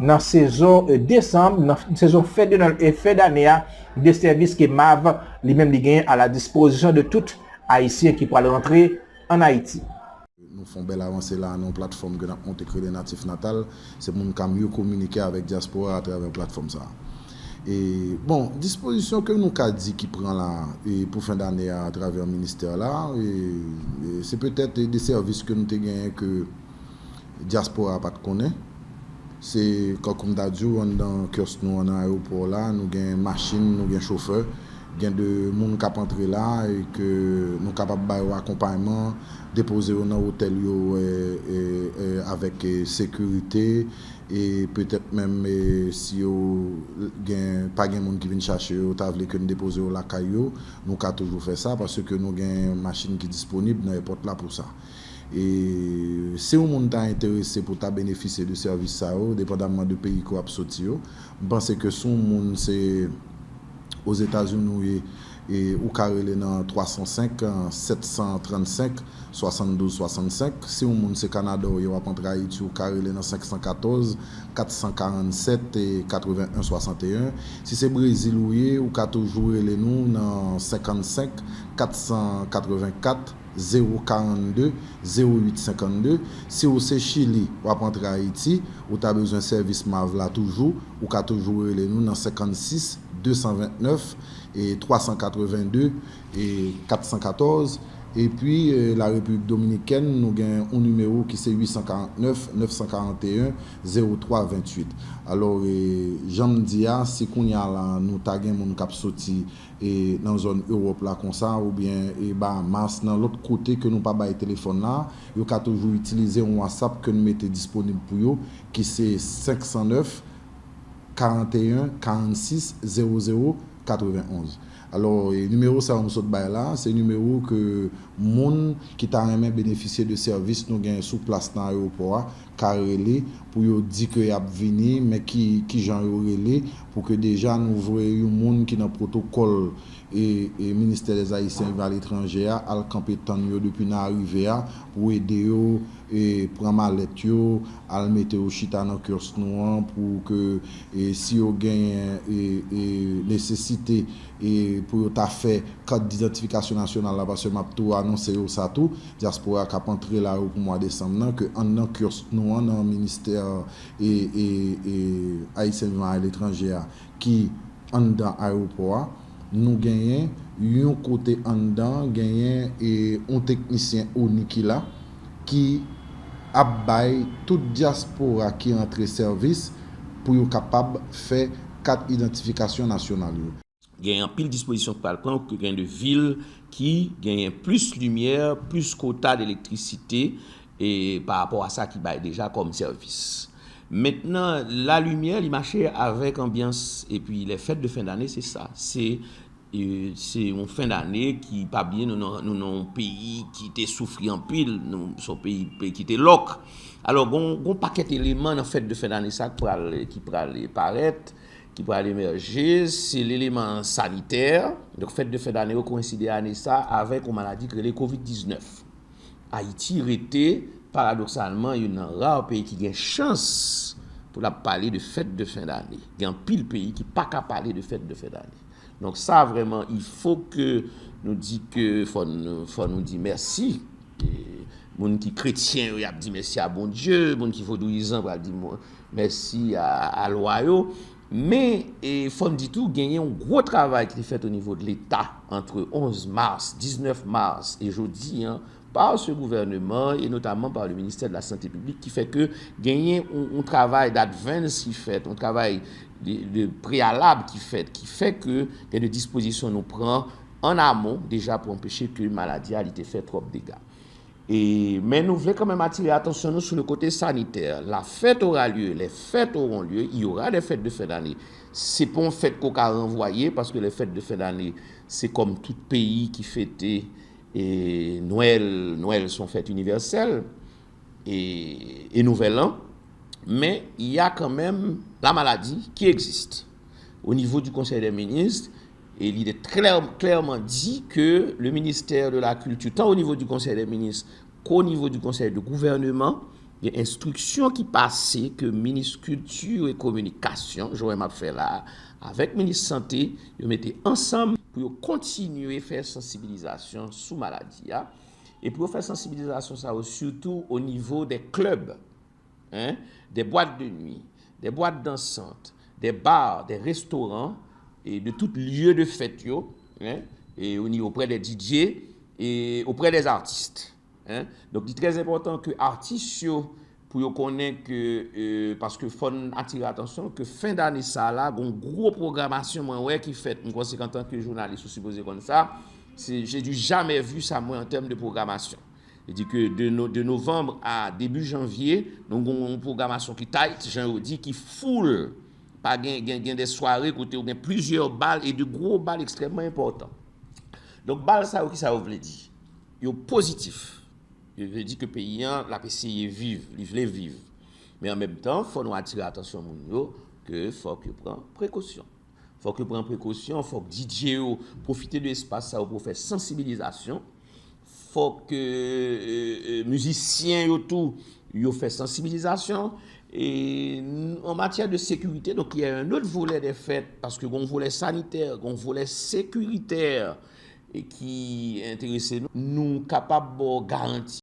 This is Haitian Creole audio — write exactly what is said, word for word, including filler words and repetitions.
nan sezon, e, desanm, nan sezon fen de, e, fen dane a, de sèvis ke MAV li menm li genyen a la dispozisyon de tout Ayisyen ki pral rantre ann Ayiti. Nou fè yon bèl avanse la nan yon platfòm ke n ap monte k rele Natif Natal. Se pou n ka mye kominike avèk dyaspora atravè platfòm sa a. E, bon, dispozisyon ke nou ka di ki pran la, e, pou fen dane a atravè ministè la, e, e, se petèt de sèvis ke nou te genyen ke dyaspora a pa t konnen. Se, kankou m ta di w, anndan kiyòs nou an nan ayewopò la, nou gen machin, nou gen chofè, gen de moun k ap antre la e ke nou kapab ba yo akonpayman, depoze yo nan otèl yo, e, e, e, avèk, e, sekirite, e petèt menm, e, si yo gen, pa gen moun ki vin chache yo, yo ta vle ke n depoze yo lakay yo, nou ka toujou fè sa, paske nou gen machin ki disponib nan èpòt la pou sa. E si yon moun ta enterese pou ta benefisye de sèvis sa yo, depandamman de peyi ke w ap soti yo, m panse ke si yon moun se Ozetazini ou ye, e ou ka rele nan twa san senk, sèt san trannsenk, swasanndouz swasannsenk. Si yon moun se Kanada ou ye, w ap antre Ayiti, ou ka rele nan senk san katòz, kat san karannsèt, katreven en swasanteyen. Si se Brezil ou ye, ou ka toujou rele nou nan senkannsenk, kat san katrevenkat, zewo karannde, zewo uit senkannde. Si w se Chili, w ap antre Ayiti, ou ta bezwen sèvis MAV la toujou, ou ka toujou rele nou nan senkannsis, de san ventnèf, e twa san katrevende, e kat san katòz. Epi, e, la Repiblik Dominikèn, nou gen yon nimewo ki se uit san karantnèf, nèf san karanteyen, zewo twa venntuit. Alò, e, jan m di a, si kounye a la, nou ta gen moun k ap soti e nan zòn Ewòp la konsa, oubyen e Bahamas, nan lòt kote ke nou pa bay telefòn la, yo ka toujou itilize yon WhatsApp ke n mete disponib pou yo, ki se senk san nèf, karanteyen, karannsis, zewo zewo, katrevenonz. Alò, e nimewo sa yo m sot bay la, se nimewo ke moun ki ta renmen benefisye de sèvis nou gen sou plas nan ayewopò a, ka rele pou yo di ke y ap vini, men ki, ki jan yo rele, pou ke deja nou voye yon moun ki nan pwotokòl e, e Ministère des Haïtiens vivant à l'étranger a, al kanpe tann yo depi nan arive a, pou ede yo, e pran malèt yo, al mete yo chita nan kiyòs nou an, pou ke, e si yo genyen, e, e nesesite, e pou yo ta fè kat didantifikasyon nasyonal la, paske m ap tou anonse yo sa tou, dyaspora k ap antre la yo pou mwa desanm nan, ke anndan kiyòs nou an nan ministè, e, e, e Ayisyen vivan aletranje a, ki anndan ayewopò a, nou genyen yon kote anndan, genyen, e, yon teknisyen ONI ki la, ki ap bay tout dyaspora ki antre sèvis pou yo kapab fè kat idantifikasyon nasyonal yo. Gen anpil dispozisyon ki pral pran, gen de vil ki genyen plis limyè, plis kota de elektrisite, e pa rapò a sa ki bay deja kòm sèvis. Mentnan, lalimyè, li mache avèk anbyans, epi lè fèt de fen dane, se sa. Se, e, se yon fen dane ki, pa bliye, nou nan, nou nan yon peyi ki te soufri anpil, nou, se yon peyi, peyi ki te lòk. Alò, gon, gon pakèt eleman nan fèt de fen dane sa ki pral, ki pral parèt, ki pral emèje, se leleman sanitè. Donk, fèt de fen dane yo koyenside ane sa avèk yon maladi ki rele kovid diznèf. Ayiti rete, paradoksalman, youn nan ra peyi ki gen chans pou l ap pale de fèt de fen dane. Gen anpil peyi ki pa ka pale de fèt de fen dane. Donk, sa vrèman, il faut que nou di ke, fò nou, fò nou di mèsi. E, moun ki kretyen yo, y ap di mèsi a Bondye, moun ki vodouyizan pral di mèsi a, a lwa yo. Men, e, fò n di tou, genyen yon gwo travay ki te fèt o nivo de Leta antre onz mas, diznèf mas e jodi a, pa se gouvèneman e notaman pa le ministè de la sante piblik, ki fè ke genyen yon, yon travay d'advance ki fèt, yon travay de, de preyalab ki fèt, ki fè ke gen de dispozisyon nou pran an amon deja pou anpeche ke maladi a li te fè twòp dega. E, men nou vle kanmenm atire atansyon nou sou le kote sanitè. La fête aura lieu, les fêtes auront lieu, il y aura des fêtes de fin d'année. Se pa yon fèt ke w ka ranvwaye, paske les fêtes de fin d'année, se kòm tout peyi ki fete, e, Nwèl, Nwèl se yon fèt inivèsèl, e, e Nouvèl An, men il y a quand même la maladie qui existe. Au niveau du Conseil des ministres, e li te klè, klèman di ke le ministère de la culture, tant au niveau du Conseil des ministres qu'au niveau du Conseil de gouvernement, Gen enstriksyon ki pase ke minis kilti e kominikasyon, jan m ap fè la, avèk minis sante, yo mete ansanm pou yo kontinye fè sansibilizasyon sou maladi a, e pou yo fè sansibilizasyon sa yo sitou o nivo de klèb, hein, des boîtes de nuit, des boîtes dansant, des bars, des restaurants, e de tout lye de fèt yo, hein, e o nivo, auprès des D J e auprès des artistes. Hein? Donk, li trè enpòtan ke atis yo, pou yo konnen ke, euh, paske fò n atire atansyon ke fen dane sa la, gon gwo pwogramasyon mwen wè ki fèt, m kwè se antanke jounalis ou sipoze konn sa, se, j'ai du jamais vu sa mwen an tèm de pwogramasyon. Se di ke de, no, de novanm a debi janvye, nou gon yon pwogramasyon ki tight, jan yo di, ki full, pa gen, gen, gen de sware kote ou gen plizyè bal e de gwo bal ekstrèmman enpòtan. Donk, bal sa yo, ki sa yo vle di? Yo pozitif. Yo vle di ke peyi an, l ap eseye viv, li vle viv. Men an menm tan, fò nou atire atansyon moun yo ke fòk yo pran prekosyon. Fòk yo pran prekosyon, fòk D J yo pwofite de espas sa yo pou fè sansibilizasyon. Fòk, euh, euh, euh, mizisyen yo tou, yo fè sansibilizasyon. E n-, an matyè de sekirite, donk, il y a un autre volet des fêtes, paske gon volè sanitè, gon volè sekiritè, e ki enterese nou, nou kapab ba w garanti.